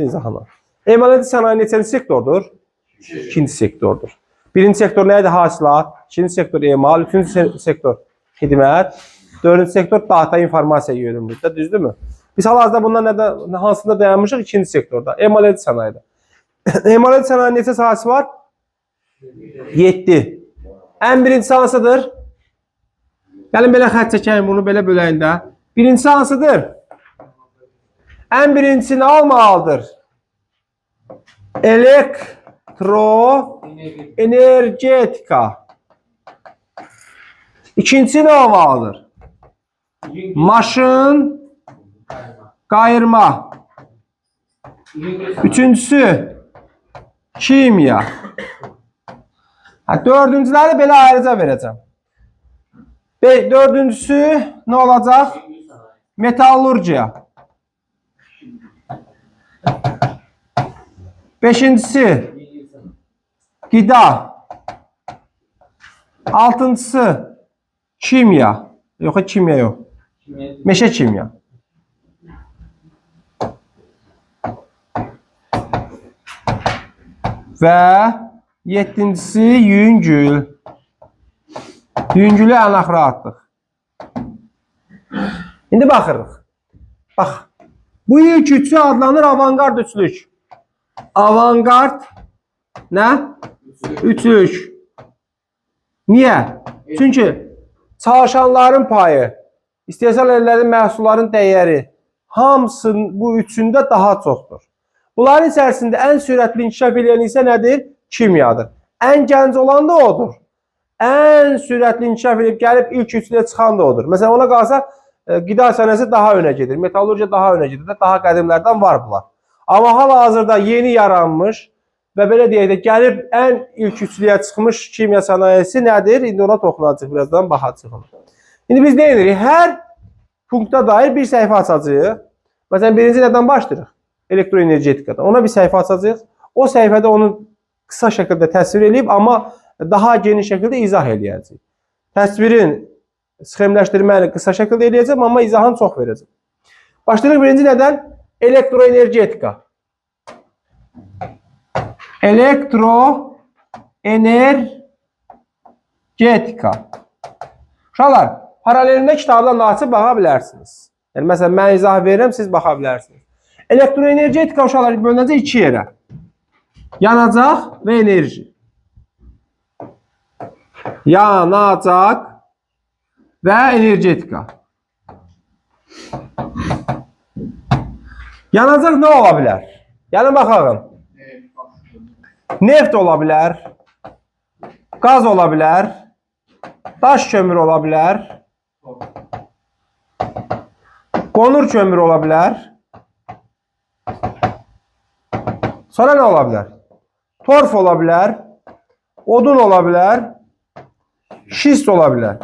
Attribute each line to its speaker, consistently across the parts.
Speaker 1: İzahına. Emal edici sənaye neçənci sektordur? İkinci sektordur. Birinci sektor nə idi? Hasilat. İkinci sektor emal. Üçüncü sektor xidmət. Dördüncü sektor data informasiya yönümlüdür. Düzdürmü? Biz hal-hazırda bundan nədə, hansında dayanmışıq? İkinci sektorda. Emal edici sənayedə. Emal edici sənaye neçə sahəsi var? 7. Ən birincisi hansıdır? Gəlin belə xətt çəkəyim bunu belə böləyim də. Birincisi hansıdır? Ən birincisi nə olmalıdır? Elektroenergetika. İkincisi nə olmalıdır? Maşın qayırma. Üçüncüsü kimya. Ha, dördüncüləri belə ayrıca verəcəm. Dördüncüsü nə olacaq? Metallurgiya. Beşincisi qida. Altıncısı kimya. Yox, kimya yox. Meşə kimya. Və yeddincisi yüngül. Yüngülü ən axıra atdıq. İndi baxırıq. Bax. Bu ilk üçü adlanır avangard üçlük. Avangard nə? Üçlük. Niyə? Çünki çalışanların payı, istehsal edilən məhsulların dəyəri hamısının bu üçündə daha çoxdur. Bunların içərisində ən sürətli inkişaf edən isə nədir? Kimyadır. Ən gənc olan da odur. Ən sürətli inkişaf edib gəlib ilk üçlüyə çıxan da odur. Məsələn, ona qalsa qida sənayesi daha önə gedir, metallurgiya daha önə gedir də, daha qədimlərdən var bunlar. Amma hal-hazırda yeni yaranmış və belə deyək də gəlib ən ilk üçlüyə çıxmış kimya sənayesi nədir? İndi ona toxunacağıq, birazdan baxacağıq ona. İndi biz nə edirik? Hər punkta dair bir səhifə açacağıq. Məsələn, birinci nədən başlayırıq? Elektroenergetikadan. Ona bir səhifə açacağıq. O səhifədə onu qısa şəkildə təsvir eləyib, amma daha geniş şəkildə izah eləyəcəyik. Təsvirin sxemləşdirməni qısa şəkildə eləyəcəm, amma izahını çox verəcəm. Başlayırıq birinci nədən? Elektroenergetika. Elektroenergetika. Uşaqlar, paralelində kitabdan da açıb baxa bilərsiniz. Yəni, məsələn, mən izah verirəm, siz baxa bilərsiniz. Elektroenergetika uşaqlar bölünəcək iki yerə. Yanacaq və enerji. Yanacaq və energetika. Yanacaq nə ola bilər? Gəlin baxalım. Neft ola bilər, qaz ola bilər, daş kömürü ola bilər, qonur kömürü ola bilər. Sonra nə ola bilər? Torf ola bilər, odun ola bilər, şist ola bilər.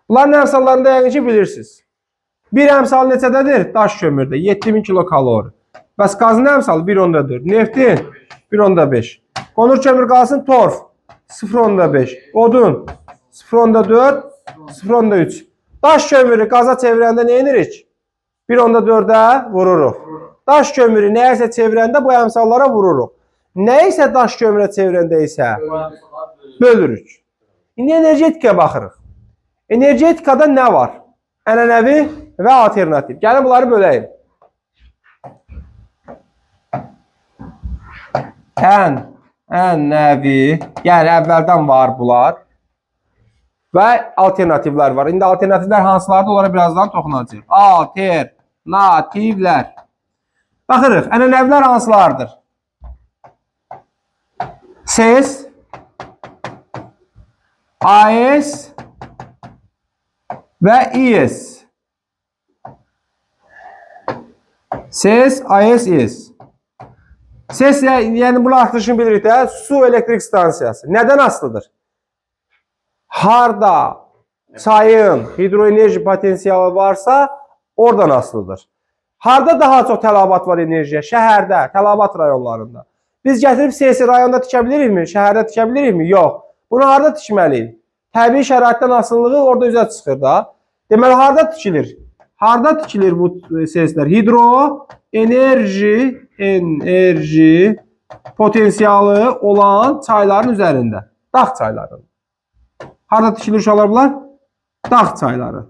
Speaker 1: Bunların əmsallarını da yəqin ki bilirsiniz. Bir əmsal neçədədir? Daş kömürdə 7000 kilokalori. Bəs qazın əmsalı 1.4, neftin 1.5. Qonur kömür qalsın torf 0.5, odun 0.4, 0.3. Daş kömürü qaza çevirəndə nə edirik? 1.4-ə vururuq. Daş kömürü nəyəsə çevirəndə bu əmsallara vururuq. Nəyisə daş kömürə çevirəndə isə bölürük. İndi energetikaya baxırıq. Energetikada nə var? Ənənəvi və alternativ. Gəlin bunları böləyim. Ənənəvi, yəni əvvəldən var bunlar və alternativlər var. İndi alternativlər hansılardır? Onlara birazdan toxunacağıq. Alternativlər. Baxırıq, ənənəvilər hansılardır? SES, AES və İES. SES, AES, İES. SES, yəni bunu artırışını bilirik də, su elektrik stansiyası. Nədən asılıdır? Harda çayın hidroenerji potensialı varsa, oradan asılıdır. Harda daha çox tələbat var enerjiyə? Şəhərdə, tələbat rayonlarında. Biz gətirib SES-i rayonda tikə bilirikmi? Şəhərdə tikə bilirikmi? Yox. Bunu harda tikməliyik? Təbii şəraitdən asılılığı orada üzə çıxır da. Deməli, harda tikilir? Harda tikilir bu SES-lər? Hidroenerji Enerji potensialı olan çayların üzərində. Dağ çayları. Harada tikilir uşaqlar bunlar? Dağ çayları.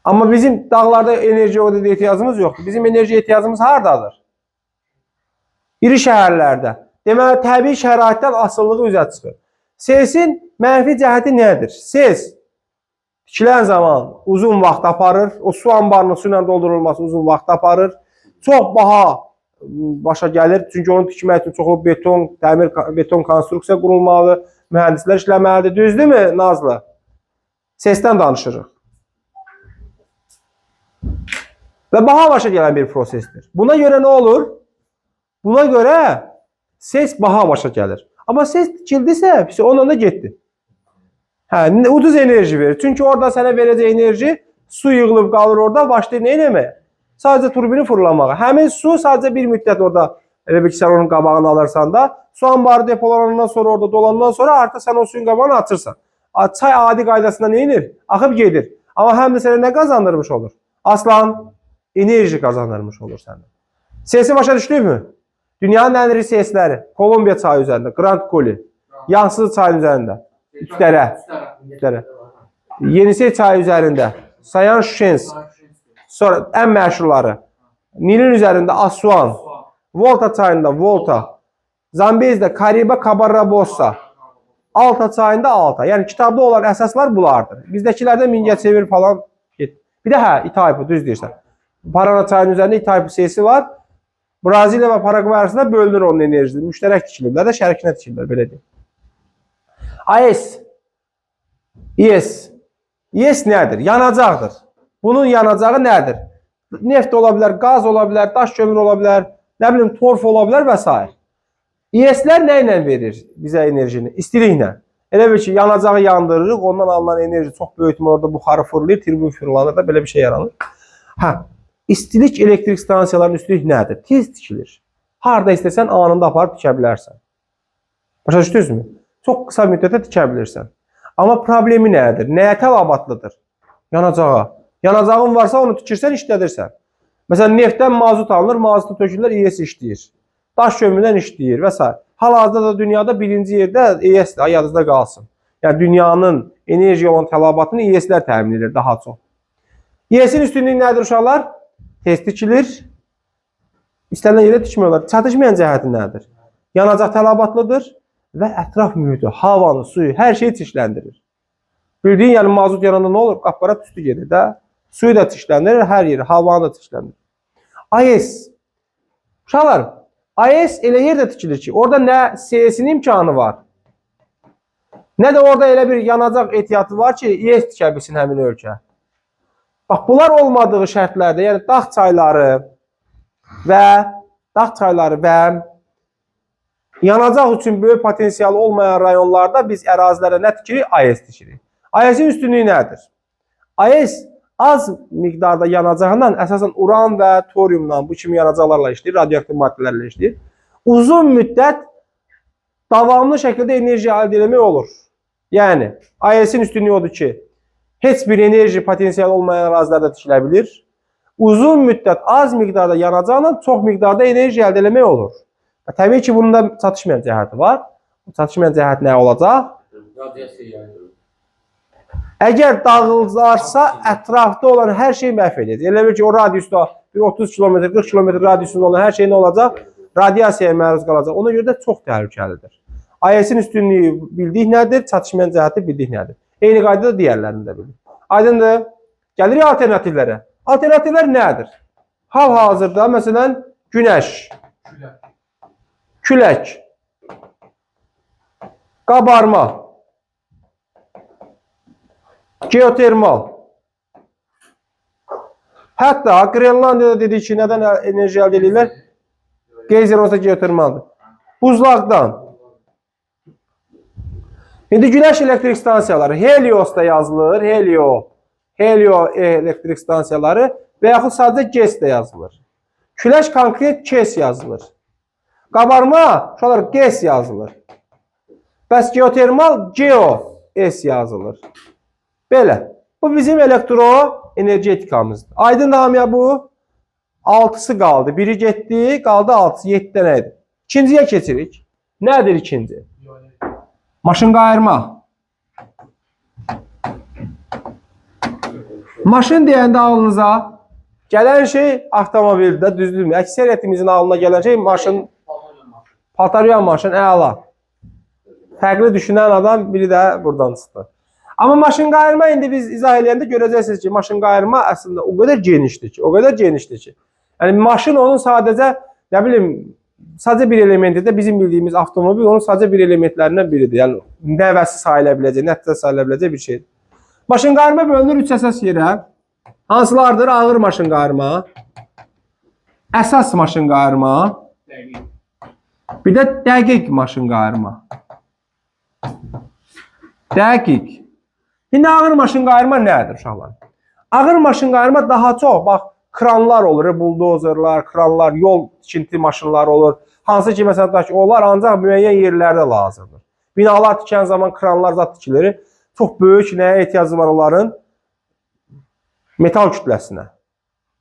Speaker 1: Amma bizim dağlarda enerji o qədər ehtiyacımız yoxdur. Bizim enerji ehtiyacımız hardadır? İri şəhərlərdə. Deməli, təbii şəraitdən asılılığı üzə çıxır. SES-in mənfi cəhəti nədir? SES tikilən zaman uzun vaxt aparır. O su anbarının su ilə doldurulması uzun vaxt aparır. Çox baha başa gəlir. Çünki onu tikmək üçün çoxlu beton, dəmir, beton konstruksiya qurulmalıdır. Mühəndislər işləməlidir. Düzdürmü Nazlı? SES-dən danışırıq. Və baha başa gələn bir prosesdir. Buna görə nə olur? Buna görə SES baha başa gəlir. Amma SES tikildisə, onunla da getdi. Hə, ucuz enerji verir. Çünki orada sənə verəcək enerji su yığılıb qalır orada, başlayır nə eləməyə? Sadəcə turbini fırlamağa. Həmin su sadəcə bir müddət orada elə bil ki, sən onun qabağını alırsan da, su anbarı depolanandan sonra orada dolandan sonra artıq sən o suyun qabağını açırsan. Çay adi qaydasında nə edir? Axıb gedir. Amma həm də sənə nə qazandırmış olur? Aslan enerji qazandırmış olur sənə. SES-i başa düşdünmü? Dünyanın ən iri SES-ləri Kolumbiya çayı üzərində, Grand Coulee, Yansız çayının üzərində, Üç dərə. Yenisey çayı üzərində, Sayan Şuşensk, sonra ən məşhurları Nilin üzərində Asuan, Volta çayında Volta, Zambezdə Kariba Kabarrabossa, Alta çayında Alta. Yəni kitabda olan əsaslar bunlardır. Bizdəkilərdə Mingəçevir falan get. Bir də hə, Itaipu düz deyirsən. Parana çayının üzərində Itaipu sesi var. Braziliya və Paraqvay arasında bölünür onun enerjisi. Müştərək tikiliblər də, şərikinə tikiliblər, belə deyim. AES, İES. İES nədir? Yanacaqdır. Bunun yanacağı nədir? Neft ola bilər, qaz ola bilər, daş kömür ola bilər, nə bilim torf ola bilər və s. İES-lər nə ilə verir bizə enerjini? İstiliklə. Elə bil ki, yanacağı yandırırıq, ondan alınan enerji çox böyütmə orada buxarı fırlayır, turbin fırlanır da belə bir şey yaranır. Hə, istilik elektrik stansiyalarının üstünlük nədir? Tez tikilir. Harda istəsən anında aparıb tikə bilərsən. Başa düşdünüzmü? Çox qısa müddətdə tikə bilirsən. Amma problemi nədir? Nəyə tələbatlıdır? Yanacağa. Yanacağın varsa onu tikirsən, işlədirsən. Məsələn, neftdən mazut alınır, mazutu tökürlər, İES işləyir. Daş kömürdən işləyir və s. Hal-hazırda da dünyada birinci yerdə İES-dir, yadınızda qalsın. Yəni dünyanın enerji olan tələbatını İES-lər təmin edir daha çox. İES-in üstünlüyü nədir uşaqlar? Tez tikilir. İstənilən yerə tikmək olar. Çatışmayan cəhəti nədir? Yanacaq tələbatlıdır və ətraf mühiti, havanı, suyu, hər şeyi çirkləndirir. Bildiyin, yəni mazut yananda nə olur? Qapqara tüstü gedir də. Suyu da çirkləndirir, hər yeri, havanı da çirkləndirir. AES. Uşaqlar, AES elə yerdə tikilir ki, orada nə SES-in imkanı var, nə də orada elə bir yanacaq ehtiyatı var ki, İES tikə bilsin həmin ölkə. Bax, bunlar olmadığı şərtlərdə, yəni dağ çayları və yanacaq üçün böyük potensialı olmayan rayonlarda biz ərazilərə nə tikirik? AES tikirik. AES-in üstünlüyü nədir? AES az miqdarda yanacağından, əsasən uran və toriumla, bu kimi yanacaqlarla işləyir, radioaktiv maddələrlə işləyir. Uzun müddət davamlı şəkildə enerji əldə etmək olur. Yəni AES-in üstünlüyü odur ki, heç bir enerji potensialı olmayan ərazilərdə tikilə bilir. Uzun müddət az miqdarda yanacaqla çox miqdarda enerji əldə etmək olur. Və təbii ki, bunun da çatışmayan cəhəti var. Bu çatışmayan cəhət nə olacaq?
Speaker 2: Radiasiya yayılır.
Speaker 1: Əgər dağılırsa, ətrafda olan hər şey məhv edəcək. Elə bil ki, o radiusda bir 30 kilometr, 40 kilometr radiusunda olan hər şey nə olacaq? Radiasiyaya məruz qalacaq. Ona görə də çox təhlükəlidir. AES-in üstünlüyü bildik nədir? Çatışmayan cəhəti bildik nədir? Eyni qaydada digərlərini də bildik. Aydındır? Gəlirik alternativlərə. Alternativlər nədir? Hal-hazırda məsələn günəş, külək, qabarma, geotermal. Hətta Qrenlandiyada dedik ki, nədən enerji əldə edirlər? Geyzer olsa geotermaldır. Buzlaqdan. İndi günəş elektrik stansiyaları Heliosda yazılır. Helio elektrik stansiyaları və yaxud sadəcə GES də yazılır. Külək konkret KES yazılır. Qabarma, uşaqlar, GES yazılır. Bəs geotermal Geo S yazılır. Belə. Bu bizim elektro energetikamızdır. Aydındır hamıya bu? 6-sı qaldı. Biri getdi, qaldı 6-sı, 7 dənə idi. İkinciyə keçirik. Nədir ikinci? Maşın qayırma. Maşın deyəndə ağlınıza gələn şey avtomobildə, düzdürmü? Əksəriyyətimizin ağlına gələn şey maşın, paltaryan maşın, əla. Fərqli düşünən adam biri də buradan çıxdı. Amma maşın qayırma indi biz izah eləyəndə görəcəksiniz ki, maşın qayırma əslində o qədər genişdir ki, o qədər genişdir ki. Yəni maşın onun sadəcə, nə bilim, sadəcə bir elementidir. Bizim bildiyimiz avtomobil onun sadəcə bir elementlərindən biridir. Yəni nəvəsi sayıla biləcək, nəticə sayıla biləcək bir şeydir. Maşın qayırma bölünür 3 əsas yerə. Hansılardır? Ağır maşın qayırma, əsas maşın qayırma, bir də dəqiq maşın qayırma. Dəqiq. İndi ağır maşın qayırma nədir uşaqlar? Ağır maşın qayırma daha çox, bax, kranlar olur, buldozerlər, kranlar, yol tikinti maşınları olur. Hansı ki, məsələn, tutaq ki, onlar ancaq müəyyən yerlərdə lazımdır. Binalar tikən zaman kranlar zat tikilir. Çox böyük nəyə ehtiyacı var onların? Metal kütləsinə.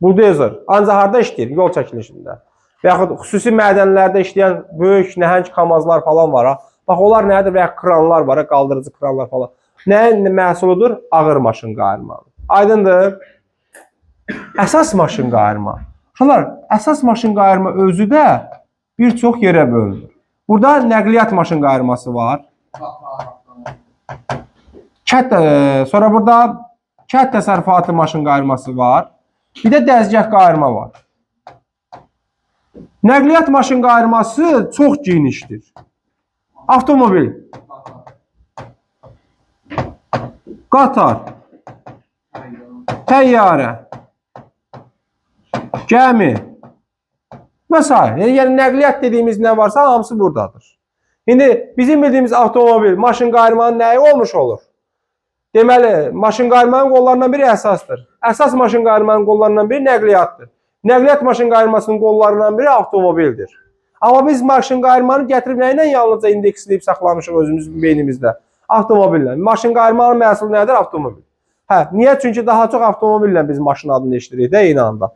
Speaker 1: Buldozer ancaq harda işləyir? Yol çəkilişində. Və yaxud xüsusi mədənlərdə işləyən böyük nəhəng kamazlar falan var. Ha. Bax, onlar nədir? Və ya kranlar var, ha, qaldırıcı kranlar falan. Nəyin məhsuludur? Ağır maşın qayırma. Aydındır? Əsas maşın qayırma. Uşaqlar, əsas maşın qayırma özü də bir çox yerə bölünür. Burada nəqliyyat maşın qayırması var. Sonra burada kənd təsərrüfatı maşın qayırması var. Bir də dəzgah qayırma var. Nəqliyyat maşın qayırması çox genişdir. Avtomobil, qatar, təyyarə, gəmi və s. Yəni nəqliyyat dediyimiz nə varsa hamısı buradadır. İndi bizim bildiyimiz avtomobil, maşın qayırmanın nəyi olmuş olur? Deməli, maşın qayırmanın qollarından biri əsasdır. Əsas maşın qayırmanın qollarından biri nəqliyyatdır. Nəqliyyat maşın qayırmasının qollarından biri avtomobildir. Amma biz maşın qayırmanı gətirib nə ilə yalnızca indeksləyib saxlamışıq özümüzün beynimizdə? Avtomobillə. Maşın qayırmanın məhsulu nədir? Avtomobil. Hə, niyə? Çünki daha çox avtomobillə biz maşın adını eşidirik də eyni anda.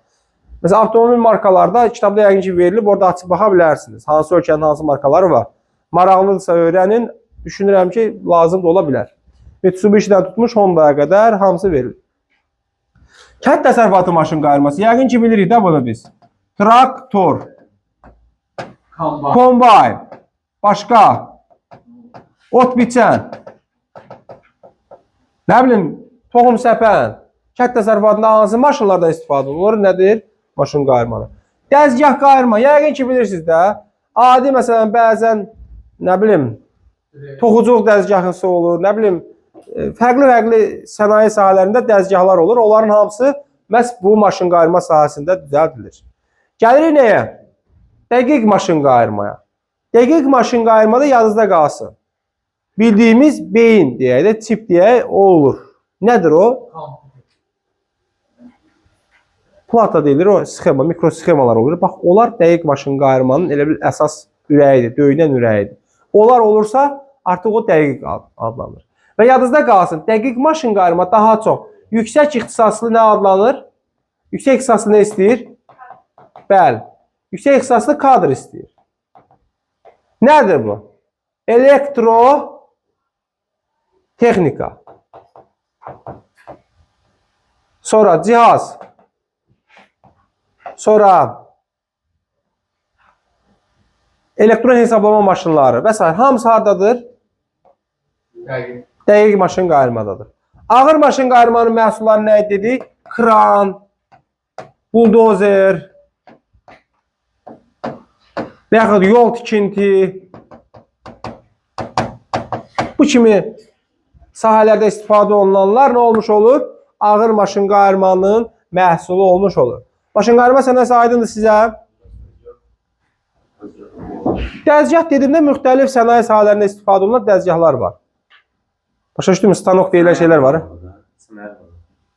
Speaker 1: Məsələn, avtomobil markalarda kitabda yəqin ki verilib, orada açıb baxa bilərsiniz. Hansı ölkənin hansı markaları var. Maraqlıdırsa öyrənin. Düşünürəm ki, lazım da ola bilər. Mitsubishi-dən tutmuş Honda-ya qədər hamısı verilir. Kənd təsərrüfatı maşın qayırması. Yəqin ki bilirik də bunu biz. Traktor, kombayn, başqa, ot biçən, nə bilim, toxum səpən, kənd təsərrüfatında hansı maşınlardan istifadə olunur? Nədir? Maşın qayırmalı. Dəzgah qayırma. Yəqin ki bilirsiniz də. Adi məsələn bəzən nə bilim, toxuculuq dəzgahısı olur, nə bilim, fərqli-fərqli sənaye sahələrində dəzgahlar olur. Onların hamısı məhz bu maşın qayırma sahəsində düzəldilir. Gəlirik nəyə? Dəqiq maşın qayırmaya. Dəqiq maşın qayırmada yadınızda qalsın. Bildiyimiz beyin deyək də, çip deyək, o olur. Nədir o? Plata deyilir, o sxema, mikrosxemalar olur. Bax, onlar dəqiq maşın qayırmanın elə bir əsas ürəyidir, döyünən ürəyidir. Onlar olursa, artıq o dəqiq adlanır. Və yadınızda qalsın, dəqiq maşın qayırma daha çox yüksək ixtisaslı nə adlanır? Yüksək ixtisaslı nə istəyir? Bəli. Yüksək ixtisaslı kadr istəyir. Nədir bu? Elektro texnika. Sonra cihaz. Sonra elektron hesablama maşınları və s. Hamısı hardadır?
Speaker 2: Dəqiq.
Speaker 1: Dəqiq maşın qayırmadadır. Ağır maşın qayırmanın məhsulları nə idi dedik? Kran, buldozer, və yaxud yol tikinti. Bu kimi sahələrdə istifadə olunanlar nə olmuş olur? Ağır maşın qayırmanın məhsulu olmuş olur. Maşın qayırma sənəsi aydındır sizə? Dəzgah dediyimdə müxtəlif sənaye sahələrində istifadə olunan dəzgahlar var. Başa düşdünmü? Stanok deyilən şeylər var.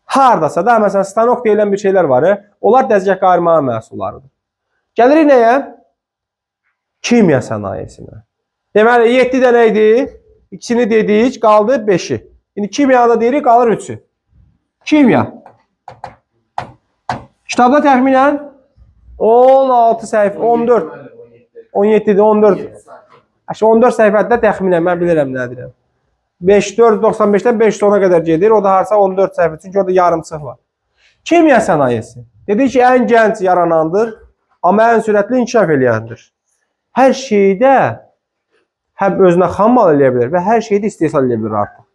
Speaker 1: Hardasa da məsələn stanok deyilən bir şeylər var. Onlar dəzgah qayırmanın məhsullarıdır. Gəlirik nəyə? Kimya sənayesinə. Deməli 7 dənə idi. İkisini dedik, qaldı 5-i. İndi kimyada deyirik, qalır 3-ü. Kimya. Kitabda təxminən 16 səhifə, 14, 17-dir, 14. Əşi 14 səhifədə təxminən mən bilirəm nə deyirəm. 5 495-dən 510-a qədər gedir. O da harsa 14 səhifə, çünki orada yarımçıq var. Kimya sənayesi. Dedik ki, ən gənc yaranandır, amma ən sürətli inkişaf eləyəndir. Hər şeydə həm özünə xam mal eləyə bilər və hər şeydə istehsal eləyə bilər artıq.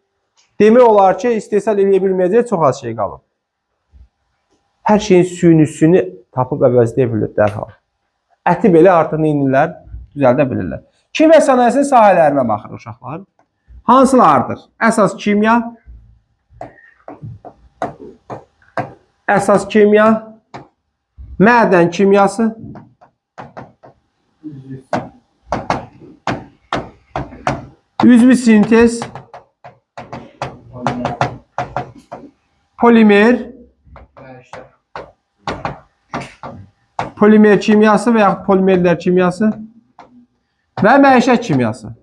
Speaker 1: Demək olar ki, istehsal eləyə bilməyəcəyi çox az şey qalıb. Hər şeyin süynüsünü tapıb əvəzləyə bilir dərhal. Əti belə artıq nə edirlər? Düzəldə bilirlər. Kimya sənayesinin sahələrinə baxır uşaqlar. Hansılardır? Əsas kimya, əsas kimya, mədən kimyası, üzvü sintez, polimer, polimer kimyası və yaxud polimerlər kimyası və məişət kimyası.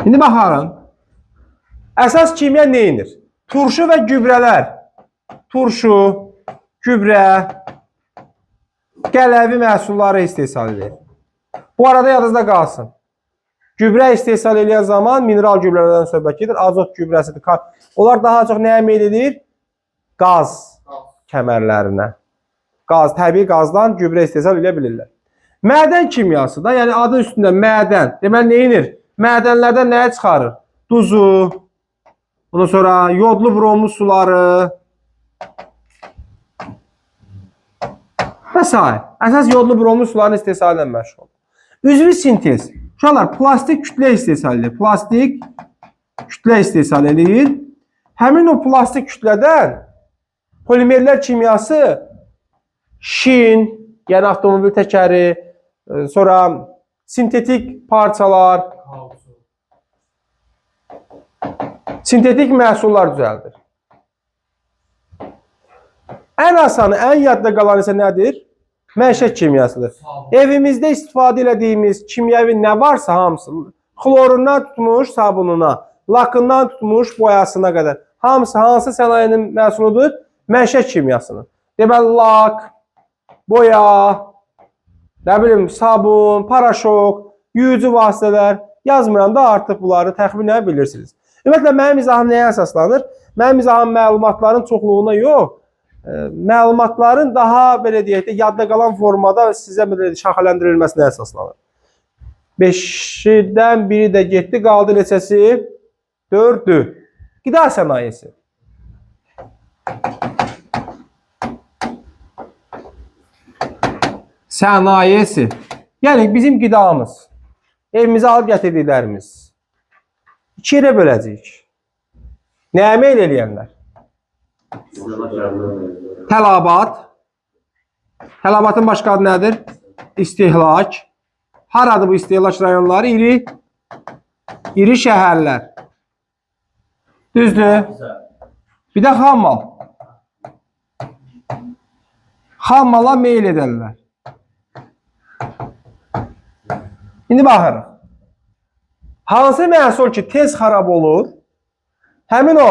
Speaker 1: İndi baxarım. Əsas kimya nə edir? Turşu və gübrələr. Turşu, gübrə, qələvi məhsulları istehsal edir. Bu arada yadınızda qalsın. Gübrə istehsal eləyən zaman mineral gübrələrdən söhbət gedir. Azot gübrəsidir. Onlar daha çox nəyə meyl edir? Qaz kəmərlərinə. Qaz, təbii qazdan gübrə istehsal edə bilirlər. Mədən kimyası da, yəni adı üstündə mədən. Deməli nə edir? Mədənlərdən nəyə çıxarır? Duzu, ondan sonra yodlu bromlu suları və s. Əsas yodlu bromlu suların istehsalı ilə məşğul. Üzvü sintez. Uşaqlar, plastik kütlə istehsal edir. Plastik kütlə istehsal edir. Həmin o plastik kütlədən polimerlər kimyası şin, yəni avtomobil təkəri, sonra sintetik parçalar, sintetik məhsullar düzəldir. Ən asanı, ən yadda qalan isə nədir? Məişət kimyasıdır. Evimizdə istifadə elədiyimiz kimyəvi nə varsa hamısı, xlorundan tutmuş sabununa, lakından tutmuş boyasına qədər, hamısı hansı sənayenin məhsuludur? Məişət kimyasının. Deməli, lak, boya, nə bilim, sabun, paraşok, yuyucu vasitələr, yazmıram da artıq bunları təxminən bilirsiniz. Ümumiyyətlə, mənim izahım nəyə əsaslanır? Mənim izahım məlumatların çoxluğuna yox, məlumatların daha belə deyək də yadda qalan formada sizə belə şaxələndirilməsinə əsaslanır. 5-dən biri də getdi, qaldı neçəsi? 4-ü. Qida sənayesi. Sənayesi. Yəni bizim qidamız. Evimizə alıb gətirdiklərimiz. İki yerə böləcəyik. Nəyə meyl eləyənlər? Tələbat. Tələbatın başqa adı nədir? İstehlak. Haradır bu istehlak rayonları? İri şəhərlər. Düzdür? Bir də xammal. Xammala meyl edənlər. İndi baxırıq. Hansı məhsul ki tez xarab olur, həmin o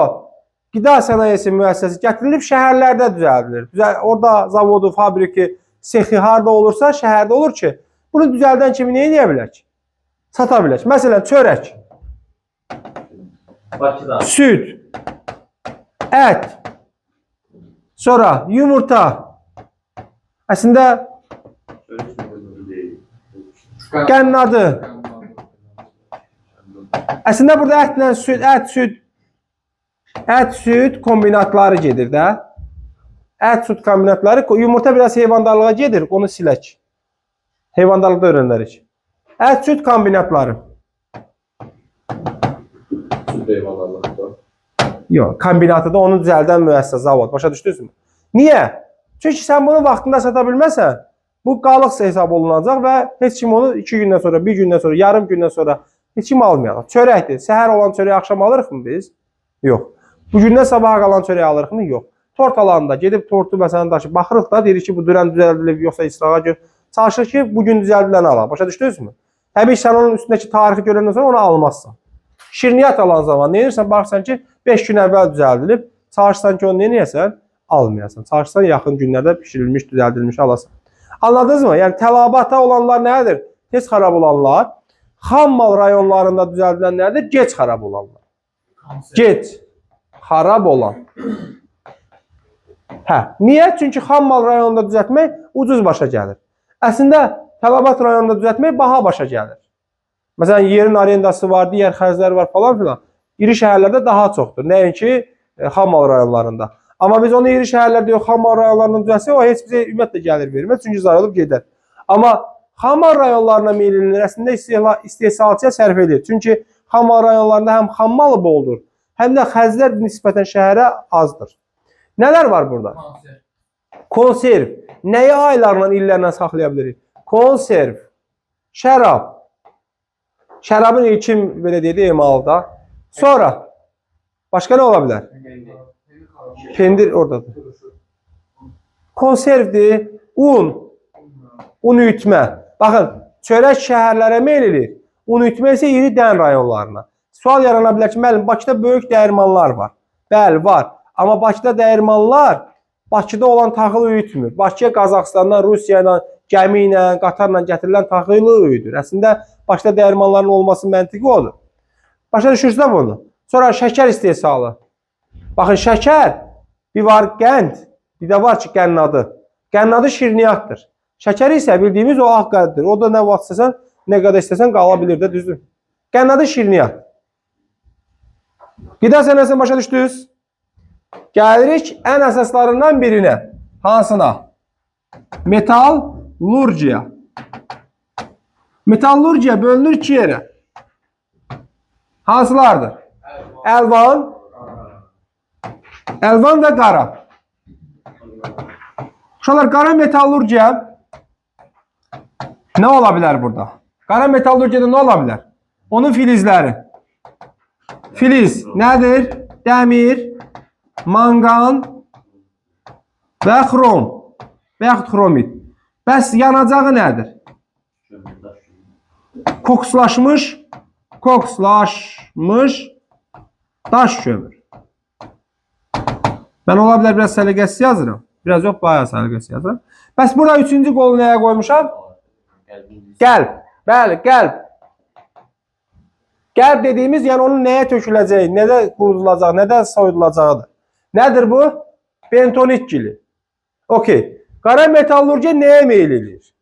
Speaker 1: qida sənayesi müəssisəsi gətirilib şəhərlərdə düzəldilir. Orada zavodu, fabriki, sexi harda olursa şəhərdə olur ki, bunu düzəldən kimi nə edə bilək? Sata bilək. Məsələn, çörək,
Speaker 2: Bakıda.
Speaker 1: süd, ət, sonra yumurta. Əslində qənnadı. Əslində burada ətlə süd, ət, süd kombinatları gedir də. Ət, süd kombinatları, yumurta biraz heyvandarlığa gedir, onu silək. Heyvandarlıqda öyrənərik. Ət, süd kombinatları.
Speaker 2: Süd heyvandarlıqda.
Speaker 1: Yox, kombinatı da onu düzəldən müəssisə, zavod. Başa düşdünüzmü? Niyə? Çünki sən bunu vaxtında sata bilməsən, bu qalıqsa hesab olunacaq və heç kim onu 2 gündən sonra, 1 gündən sonra, yarım gündən sonra heç kim almayacaq. Çörəkdir. Səhər olan çörəyi axşam alırıqmı biz? Yox. Bu gündən sabaha qalan çörəyi alırıqmı? Yox. Tort alanda gedib tortu məsələn daşıb baxırıq da, deyirik ki, bu dünən düzəldilib yoxsa israğa görə. Çalışırıq ki, bu gün düzəldiləni alaq. Başa düşdünüzmü? Təbii ki, sən onun üstündəki tarixi görəndən sonra onu almazsan. Şirniyyat alan zaman nə edirsən? Baxırsan ki, 5 gün əvvəl düzəldilib. Çalışırsan ki, onu nə edəsən? Almayasan. Çalışsan yaxın günlərdə bişirilmiş, düzəldilmiş alasan. Anladınız mı? Yəni tələbatda olanlar nədir? Tez xarab olanlar. Xam mal rayonlarında düzəldilən nədir? Gec xarab olanlar. Gec xarab olan. Hə, niyə? Çünki xam mal rayonunda düzəltmək ucuz başa gəlir. Əslində tələbat rayonunda düzəltmək baha başa gəlir. Məsələn, yerin arendası var, digər xərclər var falan filan. İri şəhərlərdə daha çoxdur. Nəinki xam mal rayonlarında. Amma biz onu iri şəhərlərdə yox, xam mal rayonlarında düzəltsək, o heç bizə ümumiyyətlə gəlir verməz, çünki zayə olub gedər. Amma xam mal rayonlarına meyl edilir, əslində istehsalçıya sərf edir. Çünki xam mal rayonlarında həm xam malı boldur, həm də xərclər nisbətən şəhərə azdır. Nələr var burada? Konserv. Nəyi aylarla, illərlə saxlaya bilirik? Konserv. Şərab. Şərabın ilkin belə deyək emalda. Sonra başqa nə ola bilər? Pendir oradadır. Konservdir, un, un ütmə. Baxın, çörək şəhərlərə meyl edir. Un ütmə isə iri dən rayonlarına. Sual yarana bilər ki, müəllim, Bakıda böyük dəyirmanlar var. Bəli, var. Amma Bakıda dəyirmanlar Bakıda olan taxılı üyütmür. Bakıya Qazaxıstandan, Rusiya ilə, gəmi ilə, qatarla gətirilən taxılı üyüdür. Əslində Bakıda dəyirmanların olması məntiqi odur. Başa düşürsünüz də bunu? Sonra şəkər istehsalı. Baxın, şəkər bir var qənd, bir də var ki, qənnadı. Qənnadı şirniyyatdır. Şəkər isə bildiyimiz o ağ qənddir. O da nə vaxt istəsən, nə qədər istəsən qala bilir də, düzdür? Qənnadı şirniyyat. Qida sənəsini başa düşdünüz? Gəlirik ən əsaslarından birinə. Hansına? Metallurgiya. Metallurgiya bölünür iki yerə. Hansılardır? Əlvan, əlvan və qara. Uşaqlar, qara metallurgiya nə ola bilər burada? Qara metallurgiyada nə ola bilər? Onun filizləri. Filiz nədir? Dəmir, manqan və xrom və yaxud xromit. Bəs yanacağı nədir? Kokslaşmış daş kömür. Mən ola bilər biraz səliqəsiz yazıram. Biraz yox, bayağı səliqəsiz yazıram. Bəs burada üçüncü qolu nəyə qoymuşam? Qəlb. Bəli, qəlb. Qəlb dediyimiz, yəni onun nəyə töküləcəyi, nədə qurudulacaq, nədə soyudulacağıdır. Nədir bu? Bentonit gili. Okey. Qara metallurgiya nəyə meyl edir?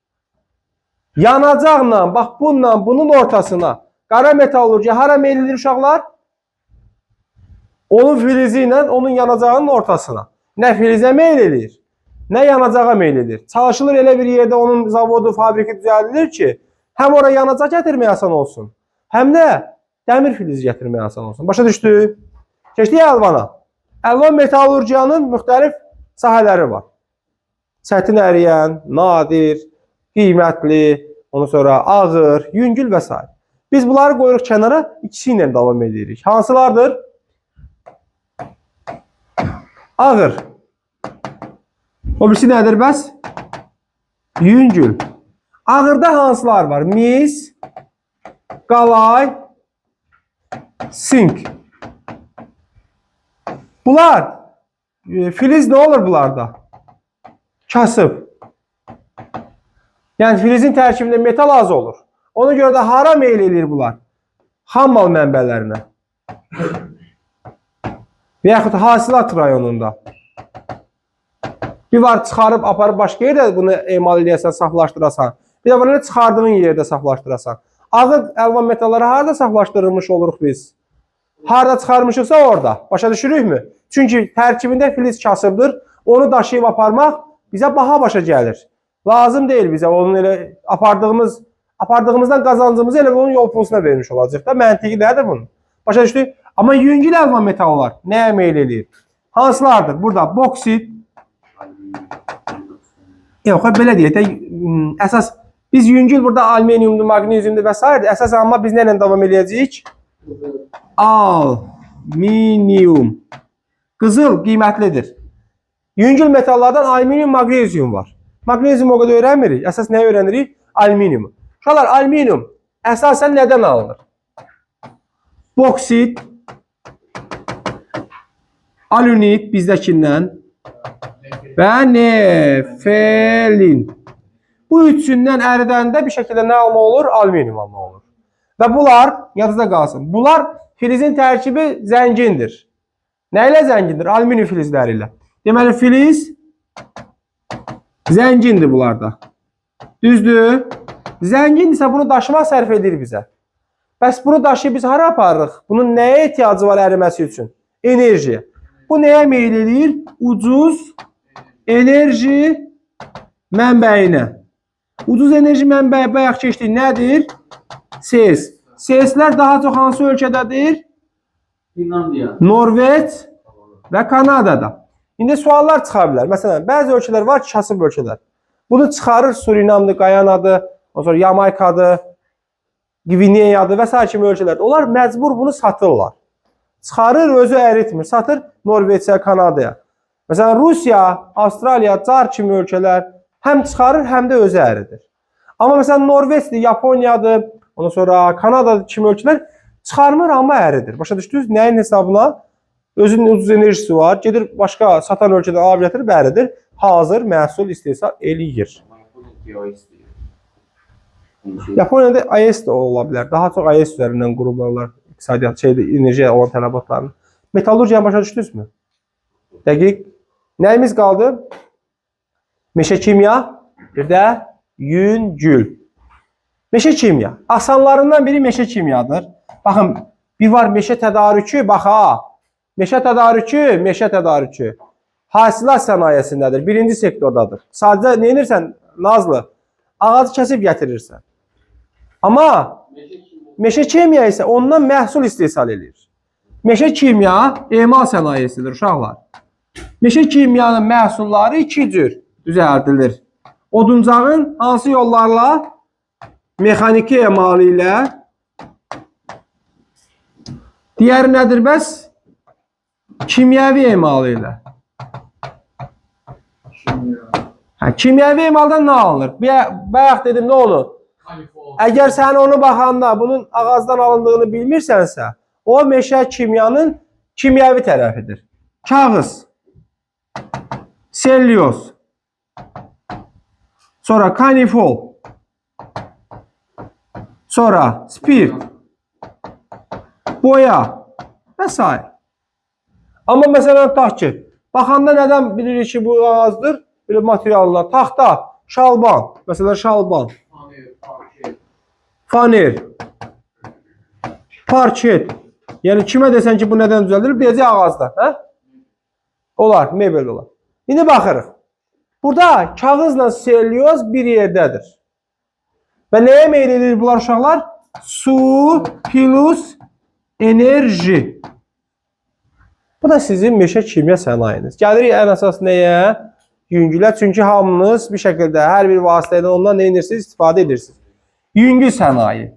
Speaker 1: Yanacaqla, bax bununla, bunun ortasına. Qara metallurgiya hara meyl edir uşaqlar? Onun filizi ilə onun yanacağının ortasına. Nə filizə meyl edir, nə yanacağa meyl edir. Çalışılır elə bir yerdə onun zavodu, fabriki düzəldilir ki, həm ora yanacaq gətirmək asan olsun, həm də dəmir filizi gətirmək asan olsun. Başa düşdü? Keçdik əlvana. Əlvan metallurgiyanın müxtəlif sahələri var. Çətin əriyən, nadir, qiymətli, ondan sonra ağır, yüngül və s. Biz bunları qoyuruq kənara, ikisi ilə davam edirik. Hansılardır? Ağır. O birisi nədir bəs? Yüngül. Ağırda hansılar var? Mis, qalay, sink. Bunlar, filiz nə olur bunlarda? Kasıb. Yəni filizin tərkibində metal az olur. Ona görə də hara meyl eləyir bunlar? Xam mal mənbələrinə. Və yaxud hasilat rayonunda. Bir var çıxarıb aparıb başqa yerdə bunu emal eləyəsən, saflaşdırasan. Bir də var elə çıxardığın yerdə saflaşdırasan. Ağır əlvan metalları harada saflaşdırılmış oluruq biz? Harada çıxarmışıqsa orada. Başa düşürükmü? Çünki tərkibində filiz kasıbdır. Onu daşıyıb aparmaq bizə baha başa gəlir. Lazım deyil bizə onun elə apardığımızdan qazancımızı elə onun yol pulsuna vermiş olacaq da. Məntiqi nədir bunun? Başa düşdük? Amma yüngül əlvan metallar nəyə meyl eləyir? Hansılardır? Burada boksit. Yox, belə deyək də, əsas biz yüngül burada alüminiumdur, maqneziumdur və s. Əsas amma biz nə ilə davam eləyəcəyik? Alüminium. Qızıl qiymətlidir. Yüngül metallardan alüminium, maqnezium var. Maqnezium o qədər öyrənmirik. Əsas nəyi öyrənirik? Alüminiumu. Uşaqlar, alüminium əsasən nədən alınır? Boksit, alünit bizdəkindən, Və nefelin. Bu üçündən əridəndə bir şəkildə nə alma olur? Alüminium alma olur. Və bunlar, yadınızda qalsın, bunlar filizin tərkibi zəngindir. Nə ilə zəngindir? Alüminium filizləri ilə. Deməli, filiz zəngindir bunlarda. Düzdür? Zəngindirsə bunu daşımaq sərf edir bizə. Bəs bunu daşıyıb biz hara aparırıq? Bunun nəyə ehtiyacı var əriməsi üçün? Enerjiyə. Bu nəyə meyl eləyir? Ucuz enerji mənbəyinə. Ucuz enerji mənbəyi bayaq keçdik. Nədir? SES. SES-lər daha çox hansı ölkədədir?
Speaker 2: Finlandiya.
Speaker 1: Norveç və Kanadada. İndi suallar çıxa bilər. Məsələn, bəzi ölkələr var ki, kasıb ölkələr. Bunu çıxarır Surinamdır, Qayanadır, ondan sonra Yamaykadır, Gvineyadır və sair kimi ölkələrdir. Onlar məcbur bunu satırlar. Çıxarır, özü əritmir. Satır Norveçə, Kanadaya. Məsələn, Rusiya, Avstraliya, Car kimi ölkələr həm çıxarır, həm də özü əridir. Amma məsələn Norveçdir, Yaponiyadır, ondan sonra Kanada kimi ölkələr çıxarmır, amma əridir. Başa düşdünüz? Nəyin hesabına? Özünün ucuz enerjisi var. Gedir başqa satan ölkədən alıb gətirib əridir. Hazır məhsul istehsal eləyir. Yaponiyada AES də ola bilər. Daha çox AES üzərindən qurublarlar iqtisadiyyat şeydə enerjiyə olan tələbatlarını. Metallurgiyanı başa düşdünüzmü? Dəqiq. Nəyimiz qaldı? Meşə kimya, bir də yüngül. Meşə kimya. Asanlarından biri meşə kimyadır. Baxın, bir var meşə tədarükü, bax ha. Meşə tədarükü, meşə tədarükü. Hasilat sənayesindədir, birinci sektordadır. Sadəcə nə edirsən, Nazlı? Ağacı kəsib gətirirsən. Amma meşə kimya isə ondan məhsul istehsal eləyir. Meşə kimya emal sənayesidir uşaqlar. Meşə kimyanın məhsulları iki cür düzəldilir. Oduncağın hansı yollarla? Mexaniki emalı ilə. Digəri nədir bəs? Kimyəvi emalı ilə. Hə, kimyəvi emaldan nə alınır? Bayaq dedim nə olur? Əgər sən onu baxanda bunun ağacdan alındığını bilmirsənsə, o meşə kimyanın kimyəvi tərəfidir. Kağız, sellyoz, sonra kanifol, sonra spirt, boya və s. Amma məsələn tutaq ki, baxanda nədən bilirik ki, bu ağacdır? Belə materiallar, taxta, şalban, məsələn şalban. Faner, parket. Yəni kimə desən ki, bu nədən düzəldilib, deyəcək ağacdan, hə? Olar, mebel olar. İndi baxırıq. Burada kağızla selyoz bir yerdədir. Və nəyə meyl edir bunlar uşaqlar? Su plus enerji. Bu da sizin meşə kimya sənayeniz. Gəlirik ən əsas nəyə? Yüngülə. Çünki hamınız bir şəkildə hər bir vasitə ilə ondan nə edirsiniz? İstifadə edirsiniz. Yüngül sənaye.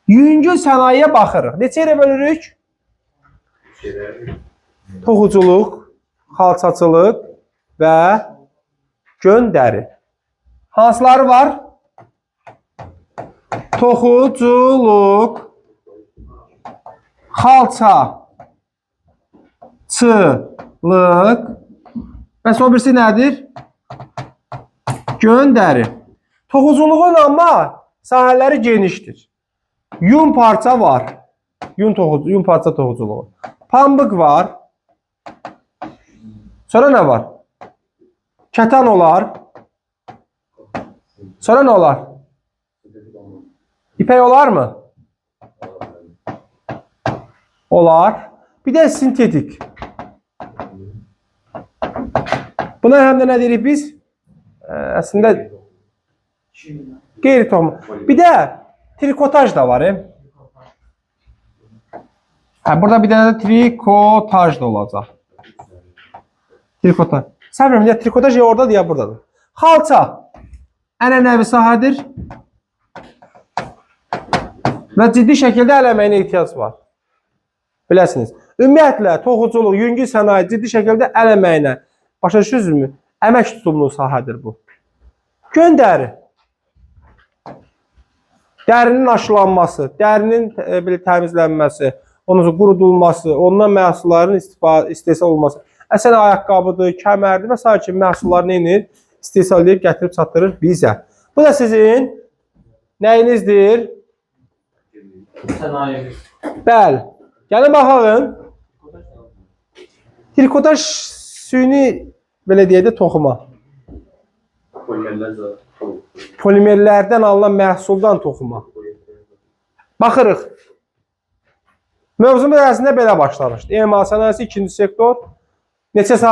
Speaker 1: Yüngül sənayeyə baxırıq. Neçə yerə bölürük? Toxuculuq, xalçaçılıq və göndəri. Hansıları var? Toxuculuq, xalçaçılıq bəs o birisi nədir? Göndəri. Toxuculuğun amma sahələri genişdir. Yun parça var. Yun parça toxuculuğu. Pambıq var. Sonra nə var? Kətan olar. Sonra nə olar? İpək olar mı? Olar. Bir də sintetik. Buna həm də nə deyirik biz? Əslində qeyri-toxum. Bir də trikotaj da var. Hə, burada bir dənə də trikotaj da olacaq. Trikotaj. Sən bilmirəm, ya trikotaj ya oradadır, ya buradadır. Xalça ənənəvi sahədir və ciddi şəkildə əl əməyinə ehtiyac var. Biləsiniz. Ümumiyyətlə, toxuculuq, yüngül sənaye ciddi şəkildə əl əməyinə, başa düşürsünüzmü? Əmək tutumlu sahədir bu. Göndəri. Dərinin aşılanması, dərinin belə təmizlənməsi, Ondan sonra qurudulması, ondan məhsulların istehsal olunması. Əslən ayaqqabıdır, kəmərdir və sair kimi məhsullar nə edir? İstehsal edib gətirib çatdırır bizə. Bu da sizin nəyinizdir?
Speaker 2: Sənaye.
Speaker 1: Bəli. Gəlin baxalım. Trikotaj süni belə deyək də toxuma.
Speaker 2: Polimerlər zaten.
Speaker 1: Polimerlərdən alınan məhsuldan toxuma. Baxırıq. Mövzumuz əslində belə başlamışdı. Emal sənayesi ikinci sektor. Neçə saat